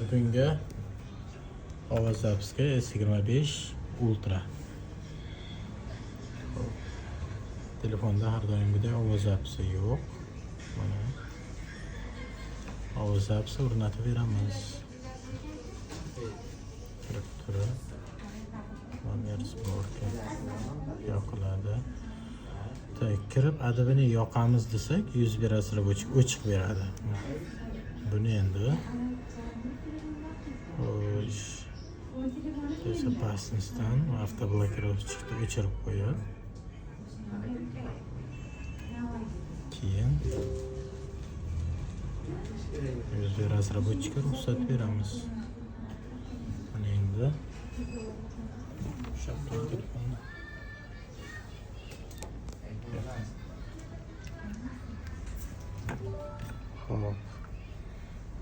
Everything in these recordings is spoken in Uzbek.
Bugungi ovoz запись ga S25 Ultra. Xo'p. Telefonda har doimgidek ovoz запись i yo'q. Mana. Ovoz запись i o'rnatib beramiz. Kirib turib номер сборки yoqiladi. Так, kirib adabini yoqamiz desak, USB разработчик o'chiq beradi. Buni endi, xo'sh, безопасность dan автоблокировщик ni o'chirib qo'yib, keyin USB разработчик ka ruxsat beramiz. Mana endi ushlab tur telefonni. Xo'p.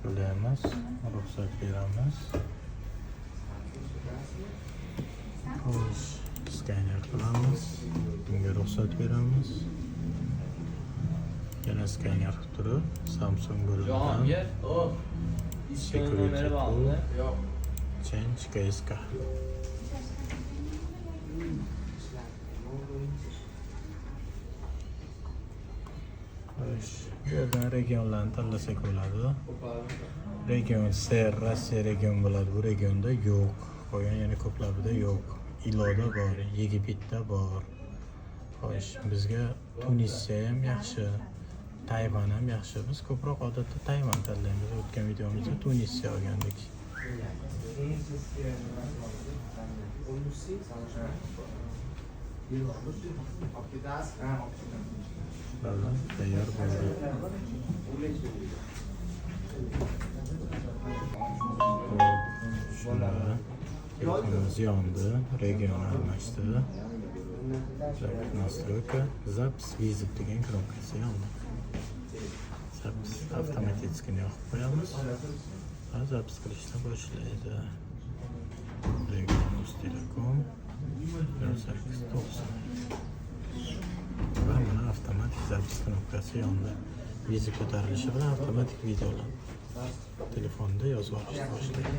Ulaymiz, ruxsat beramiz. Xo'sh, skaner qilamiz. Bunga ruxsat beramiz. Yana skaner qilib turib, Samsung bo'limidan Jahongir, o. İsminin Security nomeri tool. vardı. Yok. Change KSK. Xo'sh, bu yerdan regionlarni tanlasak bo'ladi. Region SR, Rossiya region bo'ladi. Bu regionda yo'q. Qolgan yana ko'plabida yo'q. Iloda bor, Yegiptda bor. Xo'sh, bizga Tunisiya ham yaxshi, Tayvan ham yaxshi. Biz ko'proq odatda Tayvan tanlaymiz. O'tgan videomizda Tunisiya olgandik. Bo'ldi, tayyor bo'ldi. Xo'p, shunda telefonimiz yondi, region almashdi. Настройка, запись вызов degan knopkasi yondi. Запись avtomatik yoqib qo'yamiz. Va запись qilishni boshlaydi. Region Uztelecom 0890. Va mana avtomatik запись knopkasi yondi. Viza ko'tarilishi bilan avtomatik videolar telefonda yozib olishni boshlaydi.